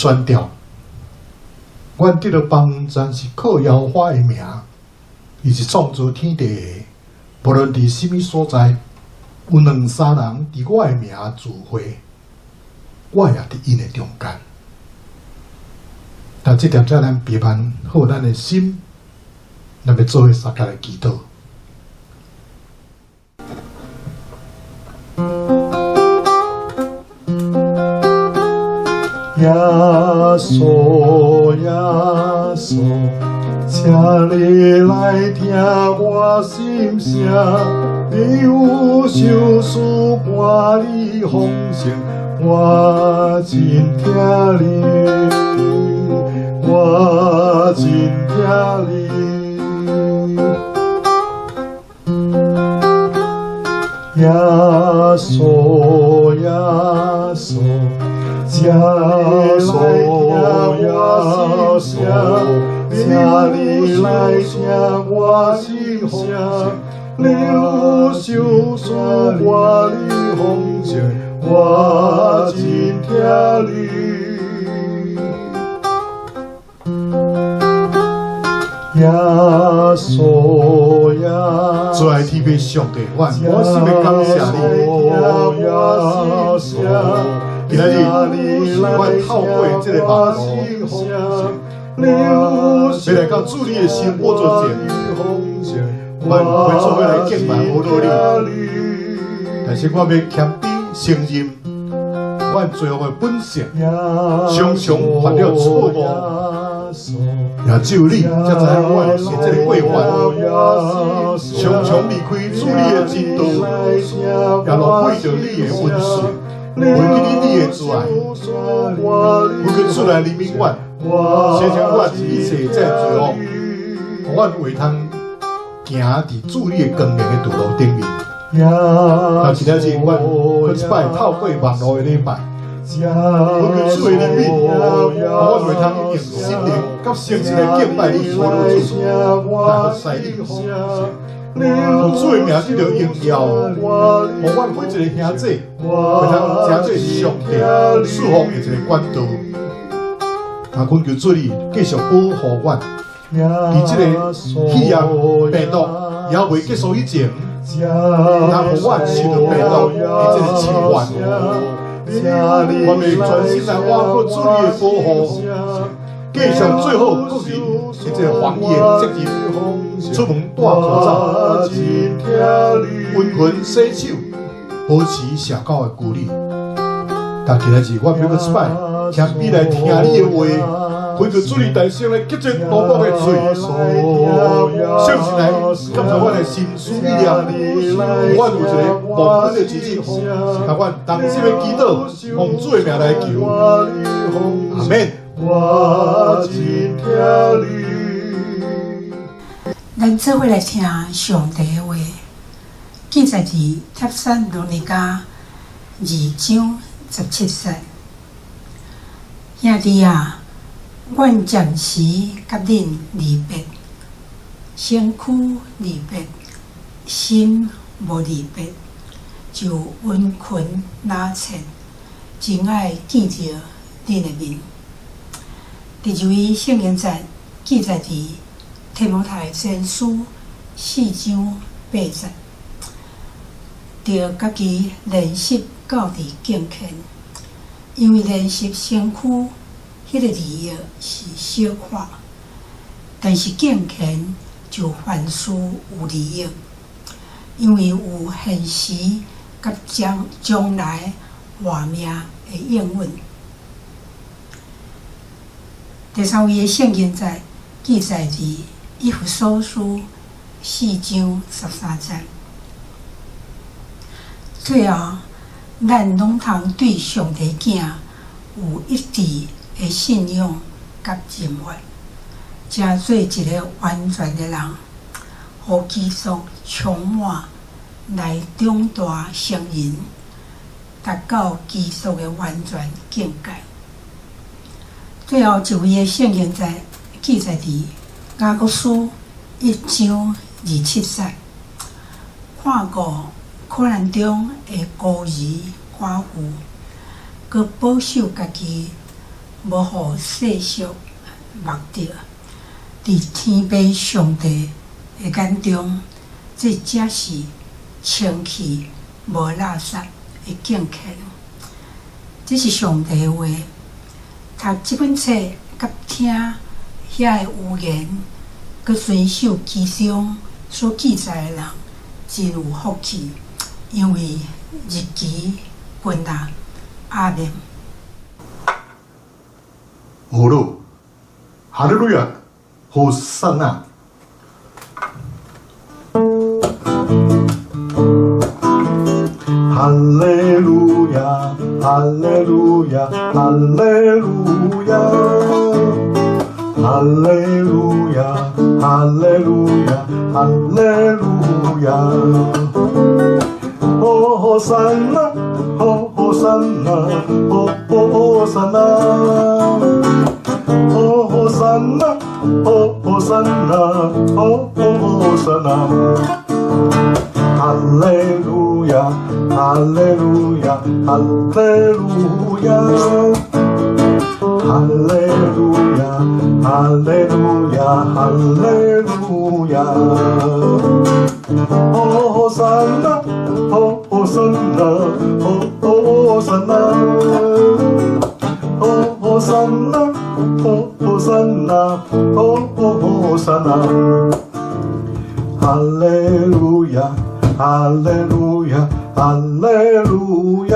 宣告，阮得著幫贊是靠耶和華的名，伊是創造天地的。無論佇啥物所在，有兩三人佇我的名聚會，我也佇𪜶的中間。但這點鐘咱閉目好咱的心，咱欲做伙相共來祈禱。耶穌，耶穌，請你來聽我心聲，你有心事看你豐盛，我真疼你，我真疼你。耶穌，耶穌，請你來聽我心聲，請你來聽我心聲，你有心事看你豐盛，我真疼你。耶穌，耶主愛天父上帝，我滿心的感謝你。今仔日，阮透過這个網路，欲來到主你的聖寶座前，阮會做伙來敬拜阿羅你。但是我欲謙卑承認，阮罪惡的本性，常常犯了錯誤。也只有你才知影阮的這个過犯，常常離開主你的真道，也浪費著你的恩賜，袂記得你的慈愛。求主來憐憫阮，洗淨阮一切這罪惡，予阮會通行佇主你的光明的道路頂面。那今仔日阮閣一擺透過網路的禮拜，求主的憐憫，予阮會通用心靈佮誠實來敬拜你，阿羅主，來服侍你。予主的名得著榮耀，予阮每一个兄弟會通成做上帝賜福的一个管道。啊，懇求主你繼續保護阮，佇這个肺炎病毒猶未結束以前，通予阮受著病毒的這个侵犯。阮欲全心來倚靠主你的保護，繼續做好個人的這个防疫的責任，出門戴口罩，溫泉洗手，保持社交的距離。但今仔日，我欲閣一擺，謙卑來聽你的話，懇求主你大聲來潔淨奴僕的喙，相信來感謝阮的心思意念，阮有一个忘本的日子，共阮同心的祈禱，奉主的名來求，阿們。咱做伙來聽上帝的話，記載佇帖撒羅尼迦二章十七節。兄弟啊，阮暫時佮恁離別，身軀離別，心無離別，就殷勤熱切，真愛見著恁的面。第二位聖經節記載佇提摩太前書四章八節，著家己練習教致敬虔，因為練習身軀，彼个利益是小可，但是敬虔就凡事有利益，因為有現時佮將將來活命的應允。第三位的聖經節記載佇以弗所書四章十三節。最後，咱攏通對上帝囝有一致的信仰佮認識，成做一个完全的人，予基督充滿來長大成人，達到基督的完全境界。最後一位的聖經節記載佇雅各書一章二七節，看顧苦難中的孤兒寡婦，閣保守家己，無予世俗目著。佇天父上帝的眼中，這才是清氣無垃圾的敬虔。這是上帝的話。讀這本冊，佮聽遐的預言，閣遵守其中所記載的人，真有福氣，因為日期近啦。阿們。好咯，哈利路亞，和散那。哈利路亞，哈利路亞，哈利路亞，哈利路亞，哈利路亞，哈利路亞。和散那，和散那，和散那，和散那，和散那，和散那。哈利路亞，哈利路亞，哈利路亞，哈利路亞，哈利路亞，哈利路亞。和散那，和散那，和散那，和散那，和散那，和散那。哈利路亞，哈利路亞，哈利路亞，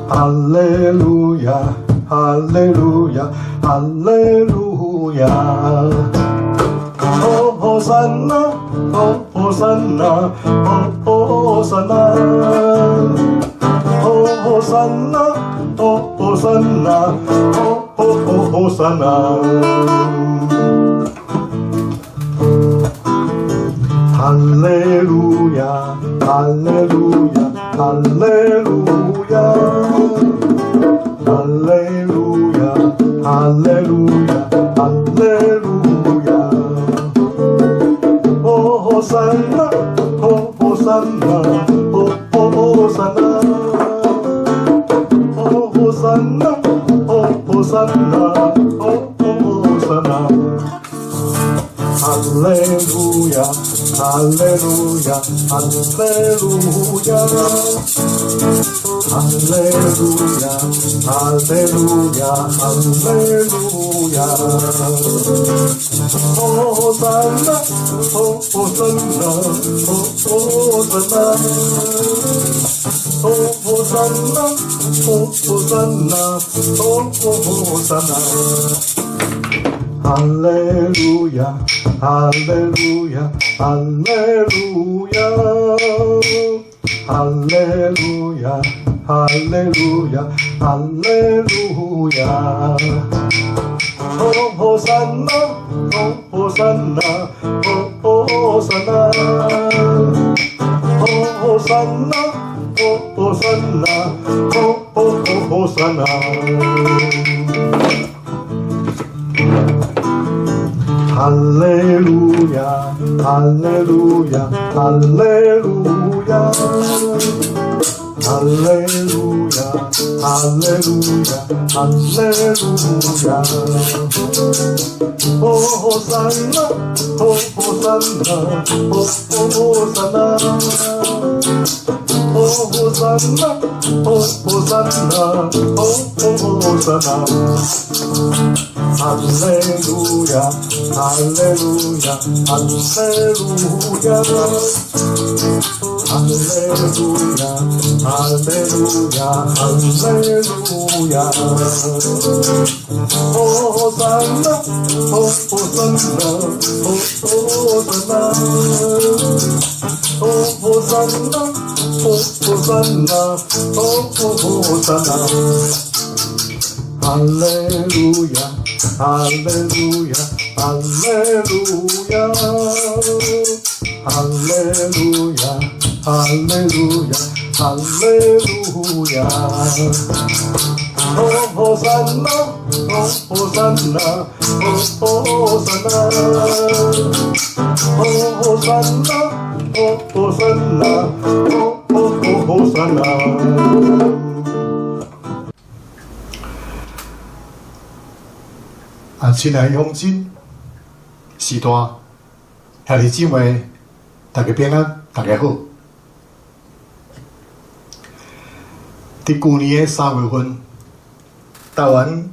哈利路亞，哈利路亞，哈利路亞。和散那，和散那，和散那，和散那，和散那，和散那。哈利路亞，哈利路亞，哈利路亞，哈利路亞，哈利路亞，哈利路亞。和散那，和散那，和散那，和散那，和散那，和散那。哈利路亞，哈利路亞，哈利路亞，哈利路亞，哈利路亞，哈利路亞。和散那，和散那，和散那，和散那，和散那，和散那。哈利路亞，哈利路亞，哈利路亞，哈利路亞，哈利路亞，哈利路亞。和散那，和散那，和散那，和散那，和散那，和散那。哈利路亞，哈利路亞，哈利路亞，哈利路亞，哈利路亞，哈利路亞。和散那，和散那，和散那，和散那，和散那，和散那。哈利路亞，哈利路亞，哈利路亞，哈利路亞，哈利路亞，哈利路亞。和散那，和散那，和散那，和散那，和散那，和散那。哈利路亞，哈利路亞，哈利路亞，哈利路亞，哈利路亞，哈利路亞。和散那，和散那，和散那，和散那，和散那，和散那。啊，親愛鄉親，序大，兄弟姊妹，大家平安，大家好。佇舊年的3月份，台灣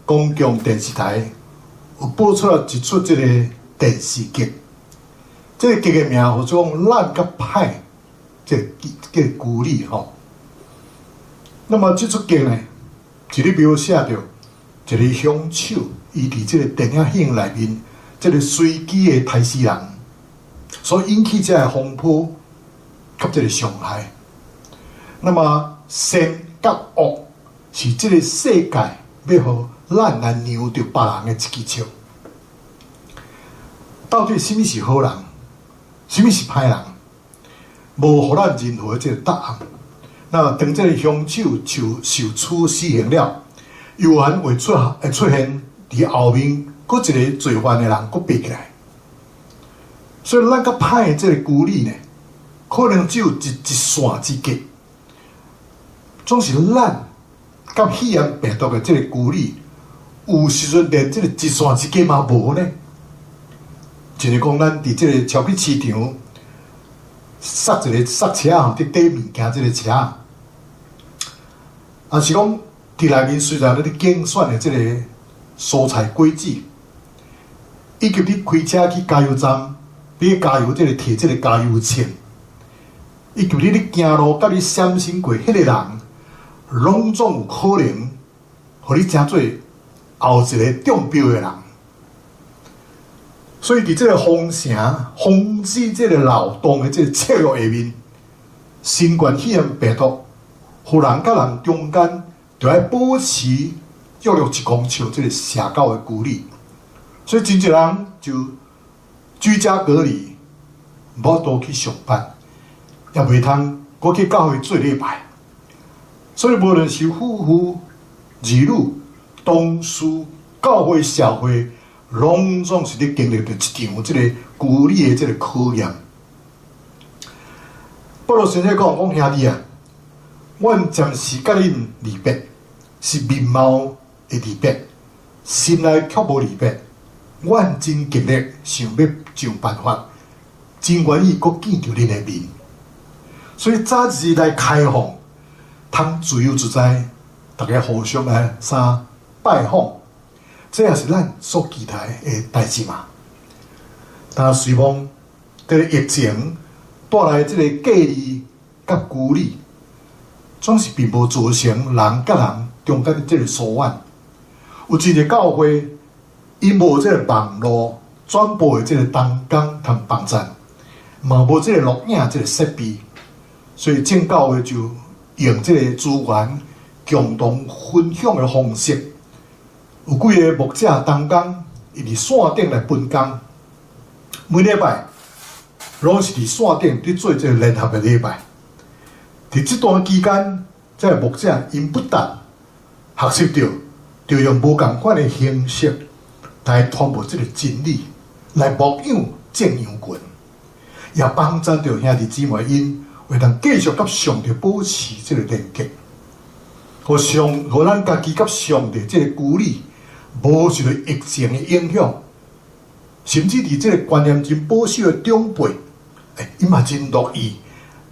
公共電視台有播出了一齣這個電視劇，這個劇的名號做《咱佮歹》，這個這個距離吼。那麼這齣劇呢，是咧描寫著一個兇手，伊佇這個電影院內面，這個隨機的刣死人，所引起這个風波佮這個傷害。那麼善佮惡是這個世界欲予咱來量著別人的一支尺。到底啥物是好人，啥物是歹人？無予咱任何的這個答案。那當這個兇手受受處死刑了，猶原會出會出現佇後面，閣一個罪犯的人閣爬起來。所以咱佮歹的這個距離呢，可能只有一一線之隔。總是咱佮肺炎病毒的這個距離，有時陣連這個一線之隔嘛無呢。就是講，咱佇這個超級市場，塞一个塞車吼，佇綴物件這个車，抑是講佇內面雖然咧揀選的這个蔬菜果子，以及你開車去加油站，你加油這个提這个加油秤，以及你咧行路佮你閃身過彼个人，攏總有可能，予你成做後一个中標的人。所以，佇這个封城、防止這个漏洞的這个策略下面，新冠肺炎病毒，予人佮人中間，就愛保持約略一公尺這个社交的距離。所以，真濟人就居家隔離，無法度去上班，也袂通閣去教會做禮拜。所以，無論是夫婦、兒女、同事、教會、社會，攏總是咧經歷著一場這個距離的這个考驗。保羅先生講講兄弟啊，阮暫時佮恁離別，是面貌的離別，心內卻無離別。阮真極力想欲想辦法，真願意閣見著恁的面。所以早日來開放，通自由自在，大家互相來相拜訪。這也是咱所期待的代誌嘛。但希望這个疫情帶來這个隔離佮孤立，總是並無造成人佮人中間的這个疏遠。有真濟教會，𪜶無這个網路轉播的這个同工通幫贊，嘛無這个錄影這个設備，所以眾教會就用這个資源共同分享的方式。有幾个牧者同工，伊佇線頂來分工，每禮拜攏是佇線頂佇做這个聯合的禮拜。佇這段期間，這个牧者𪜶不但學習著，著用無仝款的形式來傳播這个真理，來牧養眾羊群，也幫贊著兄弟姊妹𪜶會當繼續佮上帝保持這个連結，予上予咱家己佮上帝這个距離無受著疫情的影響，甚至佇這个觀念真保守的長輩，欸，𪜶嘛真樂意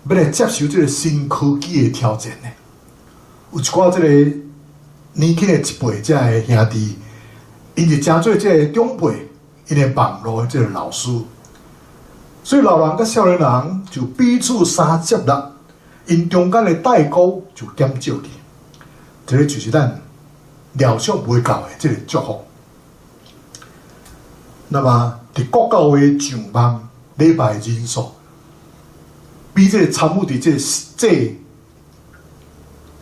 欲來接受這个新科技的挑戰呢。有一寡這个年輕的一輩這个兄弟，𪜶就成做這个長輩，𪜶的網路的這个老師，所以老人佮少年人就彼此相接納，𪜶中間的代溝就減少去。這个就是咱料想袂到的這个祝福。那麼，佇各教會上網禮拜人數，比這个參與佇這个實際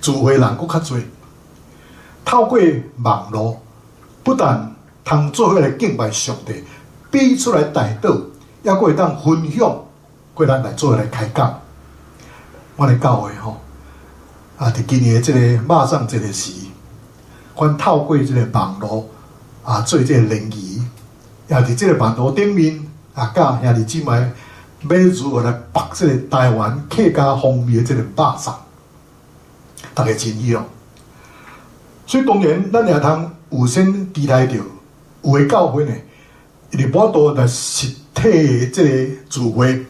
聚會人閣較濟。透過網路，不但通做伙來敬拜上帝，彼此來代禱，抑閣會當分享，閣咱來做伙來開講。阮的教會吼，啊，佇今年的這个肉粽節的時，阮透過這个網路啊，做這个聯誼，也佇這个網路頂面啊，教兄弟姊妹欲如何來縛這个台灣客家風味的這个肉粽，大家真喜哦。所以當然，咱也通預先期待著有的教會呢，伊無法度來實體的這个聚會，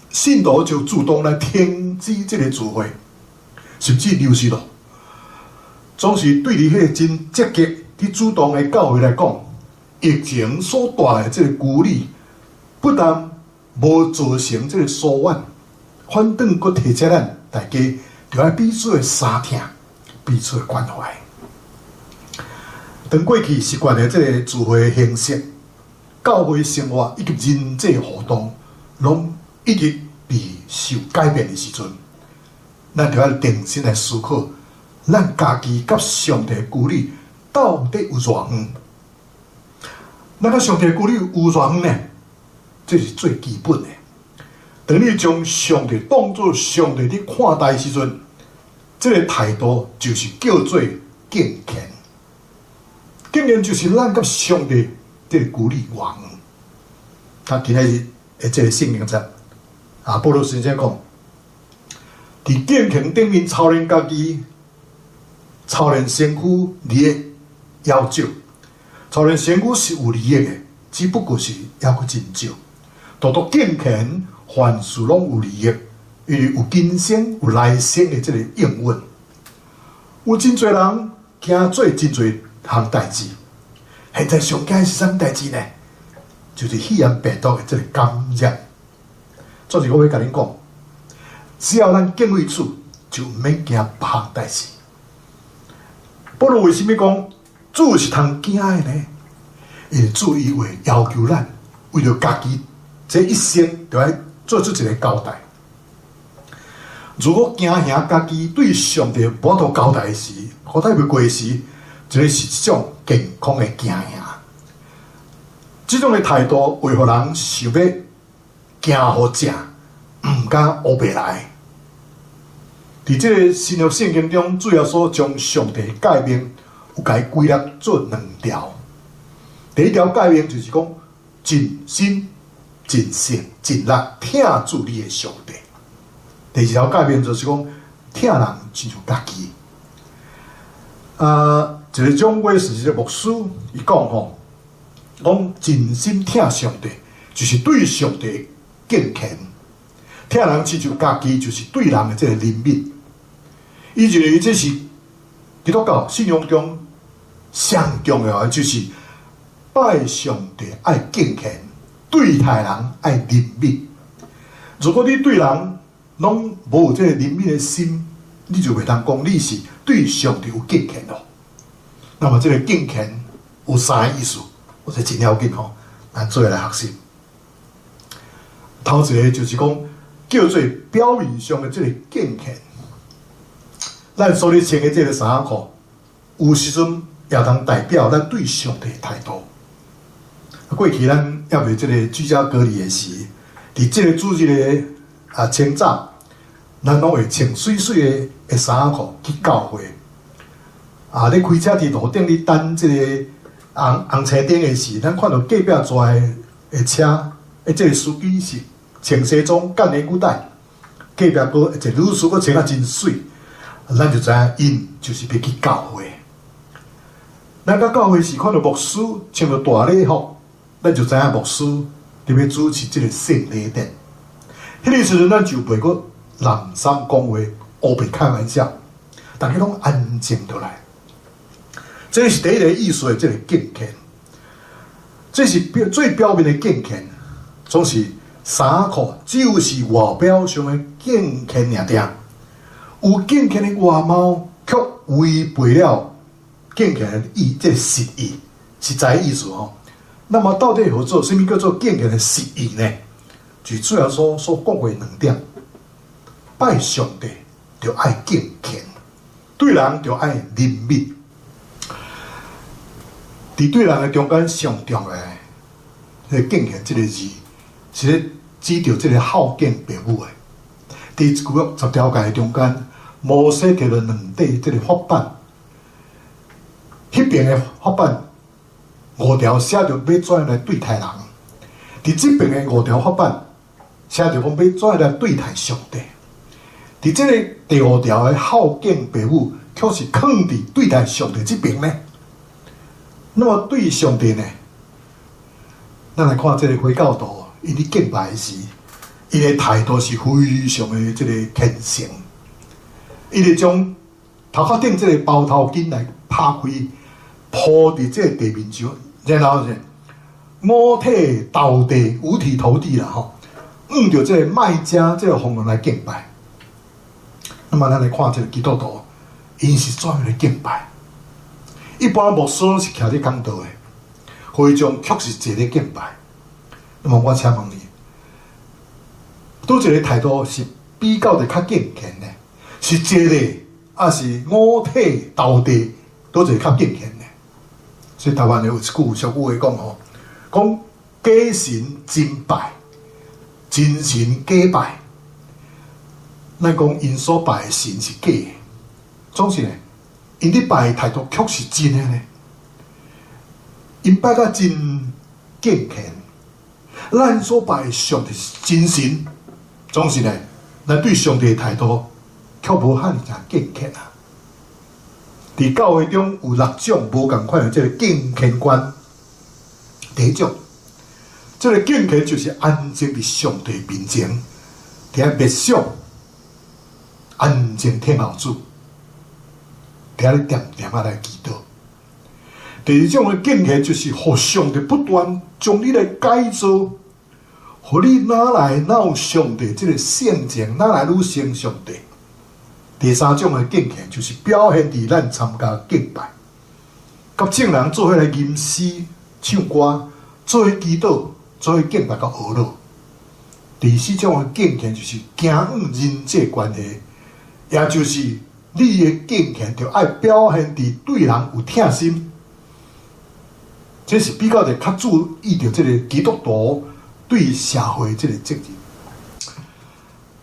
信徒就主動來停止這个聚會，甚至流失咯。總是對於彼个真積極、去主動的教會來講，疫情所帶來這个孤立，不但無造成這个疏遠，反倒閣提醒咱大家，著愛彼此的相疼，彼此的關懷。當過去習慣的這个聚會形式、教會生活以及人際互動，攏一直佇受改變的時陣，咱著愛重新來思考，咱家己佮上帝的距離到底有偌遠？咱佮上帝的距離有偌遠呢？這是最基本的。當你將上帝當做上帝佇看待的時陣，這个態度就是叫做敬虔。敬虔就是咱佮上帝這个距離偌遠。啊，今仔日的這个聖經節，啊，保羅先生講，佇敬虔頂面操練家己，操練身軀利益猶少，操練身軀是有利益的，只不過是猶閣真少。獨獨敬虔，凡事攏有利益，因為有今生有來生的這个應允。有真濟人驚做真濟項代誌，現在上驚是啥物代誌呢？就是肺炎病毒的這个感染。總是我欲共恁講，只要咱敬畏主，就毋免驚別項代誌。保羅為啥物講主是通驚的呢？因為主伊會要求咱，為著家己這一生，著愛做出一个交代。如果驚嚇家己對上帝無法度交代時，交代袂過時，這个是一種健康的驚嚇。這種的態度會予人想欲行予正，毋敢烏白來。佇這个新約聖經中，主耶穌將上帝誡命有共伊歸納做兩條。第一條誡命就是講盡心、盡性、盡力疼主你的上帝。第二條誡命就是講疼人親像家己。啊，一个長老是一个牧師，伊講吼，講盡心疼上帝，就是對上帝敬虔；疼人親像家己，就是對人的這个憐憫。伊認為這是基督教信仰中上重要的，就是拜上帝愛敬虔，對待人愛憐憫。如果你對人攏無有這个憐憫的心，你就袂當講你是對上帝有敬虔咯。那麼這个敬虔有三个意思，我這真要緊吼，咱做伙來學習。頭一个就是講叫做表面上的這个敬虔，咱所咧穿的這个衫仔褲，有時陣也通代表咱對上帝的態度。過去咱猶未這个居家隔離的時，佇這个主日的清早，咱攏會穿媠媠的衫仔褲去教會。啊，咧開車佇路頂咧等這个紅紅青燈的時，咱看著隔壁坐的車，這个司機是穿西裝繫領帶，隔壁閣一个女士閣穿甲真媠，咱就知影𪜶就是欲去教會。咱到教會時看著牧師穿著大禮服，咱就知影牧師佇欲主持這个聖禮典。彼个時陣，咱就袂閣濫三講話，烏白開玩笑，逐家攏安靜落來。這是第一个意思的這个敬虔，這是表最表面的敬虔，總是衫褲就是外表上的敬虔爾爾。有敬虔的外貌，卻違背了敬虔的意，這个實意，實在意思吼。那麼到底何做？啥物叫做敬虔的實意呢？就主耶穌所講過兩點：拜上帝著愛敬虔，對人著愛憐憫。佇對人的中間上重要的，這個敬虔這个字，是咧指著這个孝敬父母的。佇舊約十條誡中間，摩西提著兩塊這个法版，彼邊的法版五條寫著欲怎樣來對待人，佇這邊的五條法版寫著講欲怎樣來對待上帝。佇這个第五條的孝敬父母，卻是囥佇對待上帝這邊呢？那麼對上帝呢？咱來看這个回教徒，𪜶佇敬拜時，𪜶的態度是非常的這个虔誠。伊會將頭殼頂這个包頭巾來拍開，鋪佇這个地面上，然後是五體投地，五體投地啦吼，向著這个麥加這个方向來敬拜。那麼咱來看這个基督徒，𪜶是怎樣來敬拜？一般牧師攏是徛佇講道的，會眾卻是坐咧敬拜。那麼我請問你，佗一个態度是比較的較敬虔呢？是坐咧，抑是五體投地？佗一个較敬虔呢？所以台灣的有一句俗語話講吼，講假神真拜，真神假拜。咱講𪜶所拜的神是假的，總是呢，𪜶佇拜的態度卻是真的呢。𪜶拜甲真敬虔，咱所拜的上帝是真神，總是呢，咱對上帝的態度卻無遐爾濟敬虔啊。佇教會中有六種無仝款的這个敬虔觀。第一種，這个敬虔就是安靜佇上帝面前，佇遐默想，安靜聽候主，佇遐咧恬恬仔來祈禱。第二種的敬虔就是予上帝不斷將你來改造，予你愈來愈有上帝這个性情，愈來愈像上帝。第三種的敬虔就是表現佇咱參加敬拜，佮眾人做伙來吟詩、唱歌，做伙祈禱、做伙敬拜佮學樂。第四種的敬虔就是行往人際關係，也就是你的敬虔著愛表現佇對人有疼心。這是比較著較注意著這个基督徒對社會這个責任。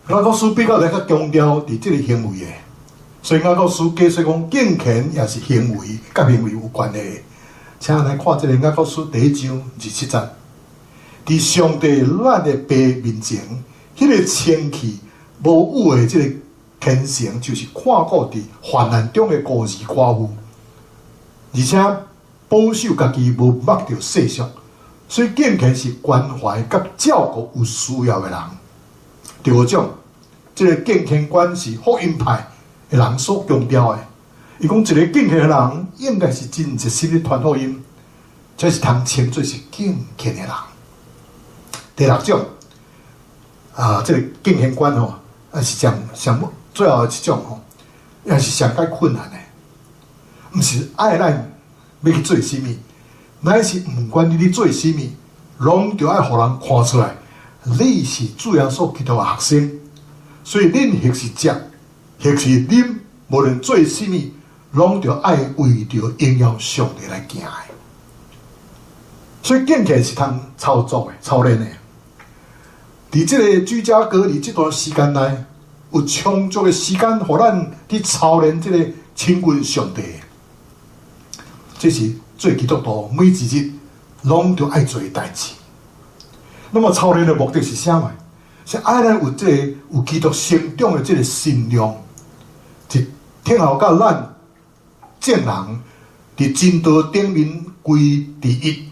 雅各書比較來較強調佇這个行為的，所以雅各書解釋講敬虔也是行為，佮行為有關係。請來看這个雅各書第一章27節，佇上帝咱的爸面前，彼个清氣無污的這个虔誠，就是看顧佇患難中的孤兒寡婦，而且保守家己無縛著世俗，所以敬虔是關懷佮照顧有需要的人。第二種，這个敬虔觀是福音派的人所強調的。伊講一个敬虔的人應該是真熱心咧傳福音，這是通稱做是敬虔的人。第六種，啊，這个敬虔觀吼，啊是上上最後的一種吼，也是上較困難的，毋是愛咱欲去做啥物，乃是毋管你咧做啥物，攏著愛予人看出來，你是主耶穌基督的學生。所以恁或是食，或是啉，無論做啥物，攏著愛為著榮耀上帝來行的。所以敬虔是通操作的、操練的。佇這个居家隔離這段時間內，有充足的時間，予咱佇操練這个親近上帝。這是做基督徒每一日攏著愛做的代誌。那麼操練的目的是啥物？是愛咱有這个有基督成長的這个身量，是聽候到咱眾人佇真道頂面歸佇一，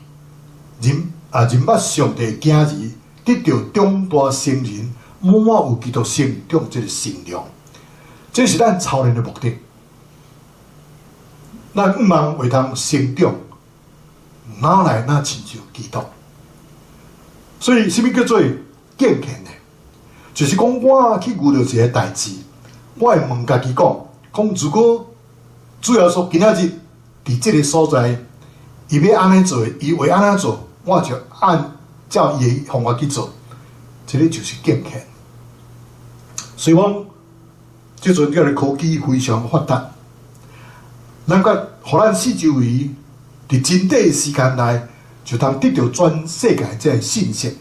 認啊認捌上帝的囝兒，得著長大成人，滿滿有基督成長這个身量。這是咱操練的目的。咱向望會通成長，愈來愈親像基督。所以，啥物叫做敬虔呢？就是講，我去遇著一个代誌，我會問家己講：講如果主耶穌今仔日佇這个所在，伊欲按呢做，伊會按怎做，我就按照伊的方法去做，這个就是敬虔。所以講，這陣這个科技非常發達，咱閣予咱四周圍佇真短的時間內，就通得著全世界這个信息。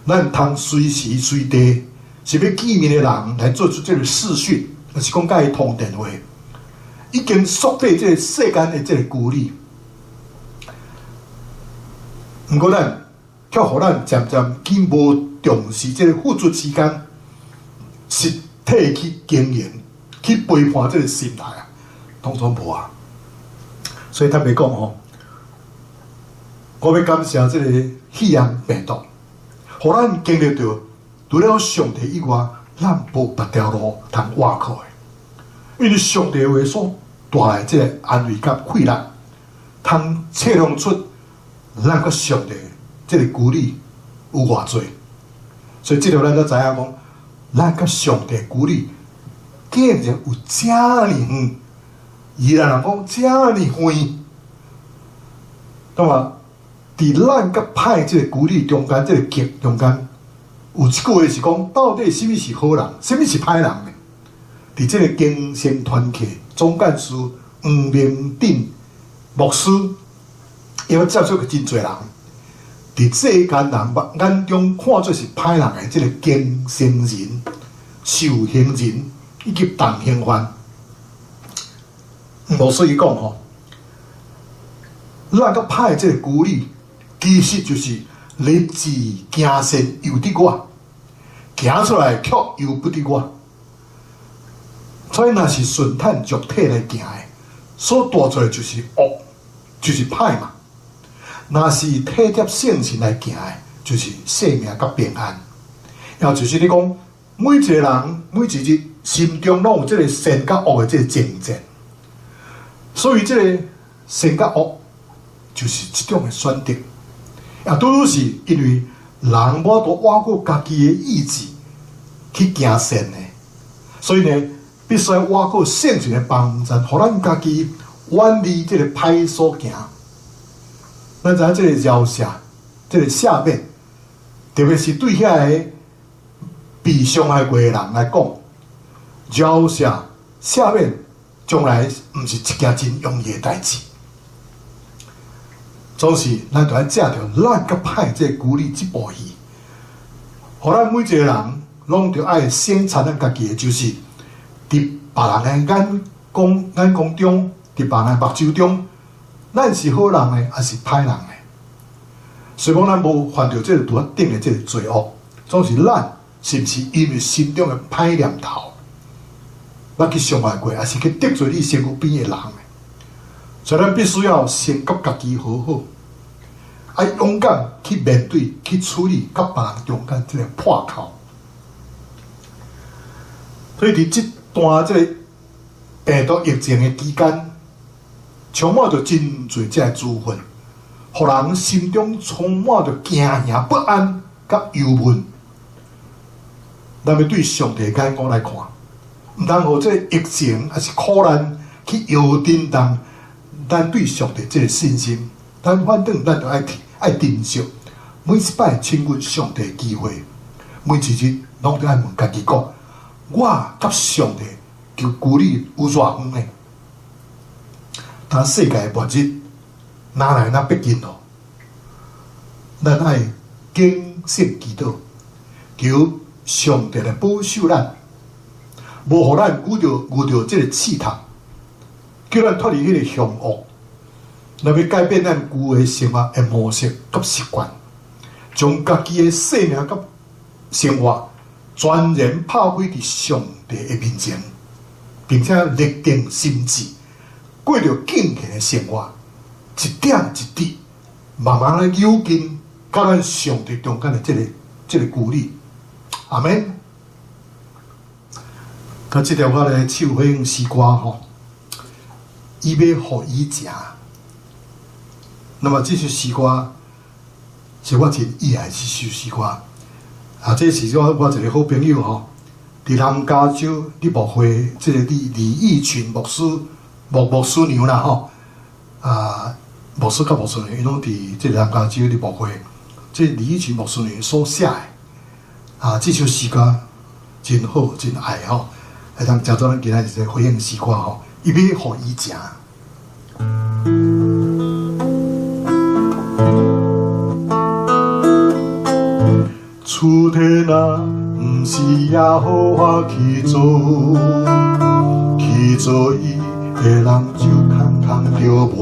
咱通隨時隨地是欲見面的人來做出這个視訊，抑是講佮伊通電話，已經縮短這个世間的這个距離。毋過咱卻予咱漸漸去無重視這个付出時間，實體去經營、去陪伴這个心態啊，攏總無啊。所以坦白講吼，我欲感謝這個肺炎病毒，予咱經歷著除了上帝以外，咱無別條路通倚靠的。因為上帝話所帶來這个安慰佮氣力，通測量出咱佮上帝這个距離有偌濟。所以這條咱才知影講，咱佮上帝距離竟然有遮爾遠，宜蘭人講遮爾遠。那麼，佇咱佮歹這个距離中間，這个隔中間，有一句話是講，到底啥物是好人，啥物是歹人呢？佇這个更生團契總幹事黃明鎮牧師，伊有接觸過真濟人，佇世間人眼中看做是歹人的這个更生人、受刑人以及重刑犯，牧師伊講吼，咱佮歹這个距離，其實就是立志行善由得我，行出來卻由不得我。所以，若是順趁肉體來行的，所帶出來就是惡，就是歹嘛。若是體貼聖神來行的，就是生命佮平安。也就是你講，每一個人每一日心中攏有這个善佮惡的這个爭戰。所以，這个善佮惡就是一種的選擇。也拄拄是因為人無法度倚靠家己的意志去行善的，所以呢，必須倚靠聖神的幫助，予咱家己遠離這个歹所行。咱知影這个饒赦，這个赦免，特別是對遐个被傷害過的人來講，饒赦、赦免，將來毋是一件真容易的代誌。總是咱著愛藉著咱佮歹這个距離這部戲，予咱每一個人攏著愛省察咱家己的，就是佇別人的眼光中，佇別人的目睭中，咱是好人呢，抑是歹人呢？雖講咱無犯著這个拄仔頂的這个罪惡，總是咱是毋是因為心中的歹念頭，咱去傷害過，抑是去得罪你身軀邊的人呢？所以咱必須要先佮家己和好，愛勇敢去面對、去處理佮別人中間這个破口。所以佇這段這个病毒疫情的期間，充滿著真濟這个資訊，予人心中充滿著驚惶不安佮憂悶。咱欲對上帝眼光來看，毋通予這个疫情抑是苦難去搖震動咱對上帝這个信心。咱反轉，咱著愛珍惜每一擺親近上帝的機會，每一日攏著愛問家己講：我佮上帝距離有偌遠呢？當世界末日若來若逼近咯，咱愛警醒祈禱，求上帝來保守咱，無予咱遇著這个試探，叫咱脫離彼个凶惡，來欲改變咱舊的生活的模式佮習慣，將家己的生命佮生活全然拋開佇上帝的面前，並且立定心志，過著敬虔的生活，一點一滴，慢慢來誘近佮咱上帝中間的這个距離。阿們。啊，這條我來唱回應詩歌吼，伊欲予伊食。那麼這首詩歌是我真意愛這首詩歌。啊，這是我一个好朋友吼，佇南加州立牧會這个李義群牧師牧師娘啦吼，啊，牧師佮牧師娘，𪜶攏佇這个南加州立牧會，這李義群牧師娘所寫的，啊，這首詩歌真好，真愛吼，會當成做咱今仔日這個回應詩歌吼，伊欲予伊食。厝天啊，毋是耶和華去造，去造伊的人就空空著磨。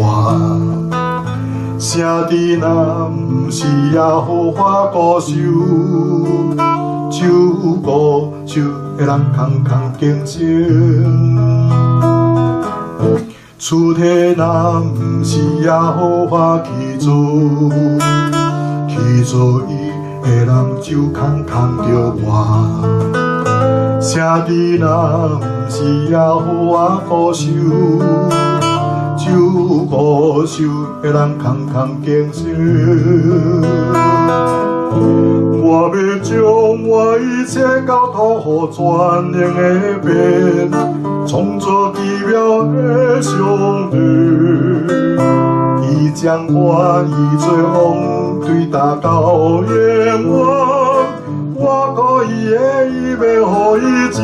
城鎮啊，毋是耶和華顧守，就顧守的人空空競爭。厝体若毋是耶和华起造，起造伊的人手空空著活。城池若毋是耶和华固守，守固守的人空空坚守。我欲將我一切交託予全能的父，創造奇妙的上帝。伊掌管伊做王，對今到永遠。我靠伊的，伊欲予伊食。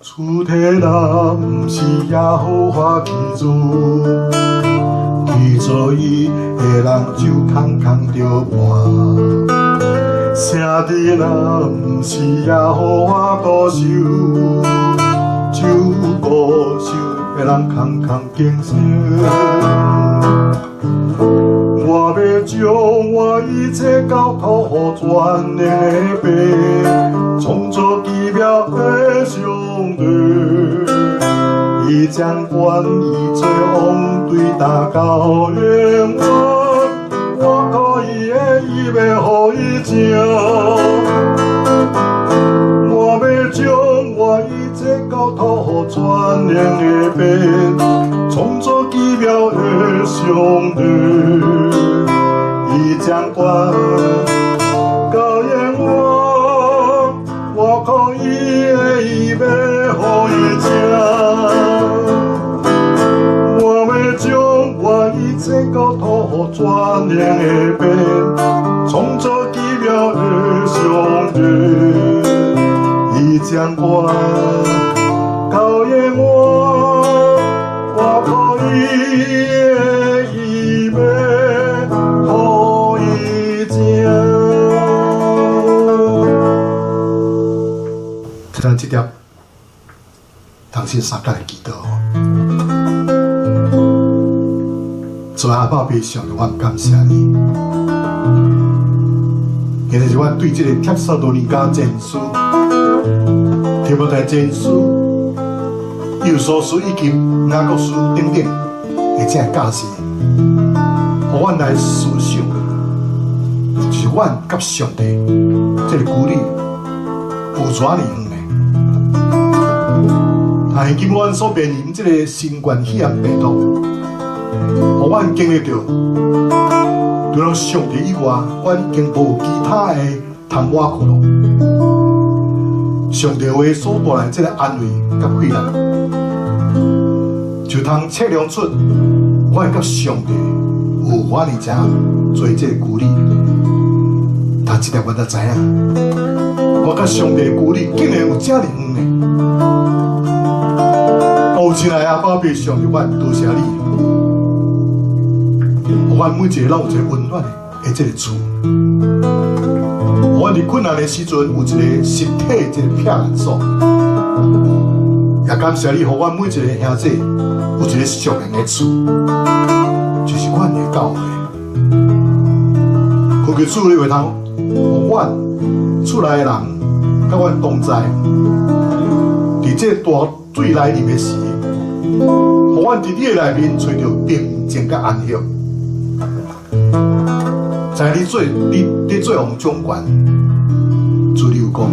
厝體若毋是耶和華起造，起造伊的人手空空著活。城池若毋是耶和華固守，守固守的人空空堅守。我欲將我一切交託予全能的父，創造奇妙的上帝。伊掌管伊做王，對今到永遠。我靠伊的，伊欲予伊食。我欲將我一切交託予全能的父，創造奇妙的上帝。伊掌管到永遠，我靠伊的，伊欲予伊食。我欲將我一切交託予全能的父，創造奇妙的上帝。伊掌管到永遠，我靠伊的，伊欲予伊食。咱這粒同心相佮來祈禱。主阿爸父上帝，我感謝你。今日是阮對這個帖撒羅尼迦前書、提摩太前書、以弗所書以及雅各書等等的這个教示，予阮來思想，就是阮佮上帝這个距離有偌爾遠呢？但現今阮所面臨這个新冠肺炎病毒，予阮經歷著，除了上帝以外，阮已經無其他的通倚靠咯。上帝話所帶來這个安慰佮氣力，就通測量出阮佮上帝有偌爾濟濟這个距離。但這粒我才知影，我佮上帝的距離竟然有遮爾遠呢！哦，親愛的阿爸父上帝，阮多謝你，予阮每一个攏有一个溫暖的這个厝，予阮佇困難的時陣有一个實體的這個避難所，也感謝你，予阮每一個兄弟有一个屬靈的厝，就是阮的教會。懇求主你會通，予阮厝內的人佮阮同在，佇這大水來臨的時，予阮佇你的內面揣著平靜佮安息。在你做你你做王掌權，主你有講，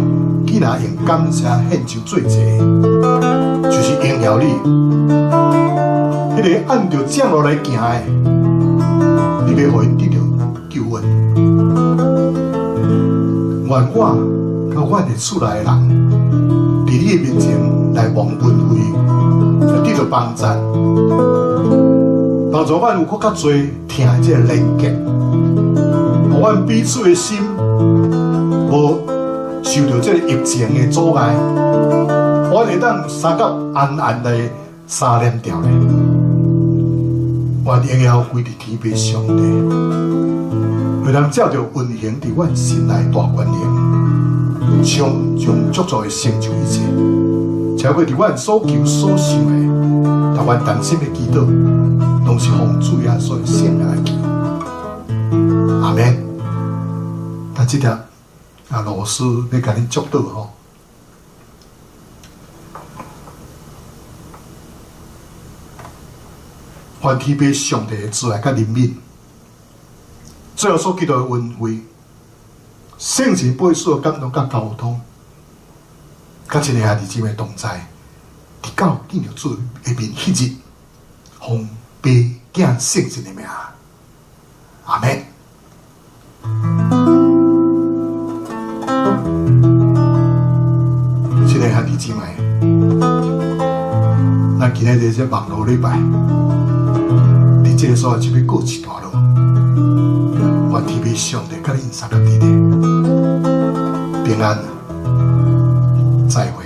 既若用感謝獻上祭祭，就是榮耀你。彼个按著正路來行的，你欲予𪜶得著救恩。願我佮阮的厝內的人，佇你的面前來蒙恩惠，來得著幫贊，幫助阮有閣較濟疼的這个連結，予阮彼此的心無受著這个疫情的阻礙，阮會當相佮安安來相連著咧。願榮耀歸佇天父上帝，為咱照著運行佇阮心內大權能，充充足足的成就一切，超過佇阮所求所想的，但阮同心的祈禱，攏是奉主耶穌的聖名來求。阿們。但這條啊，老師欲共恁祝禱吼。願天父上帝的慈愛佮憐憫，主耶穌基督的恩惠，聖神保惠師的感動佮交通，佮親愛兄弟姊妹同在，直到見著主的面彼日，奉父子聖神的名，阿們。親愛兄弟姊妹，咱今日佇這網路禮拜，佇這个所在就欲告一段落。願天父上帝佮恁三個弟弟平安，再會。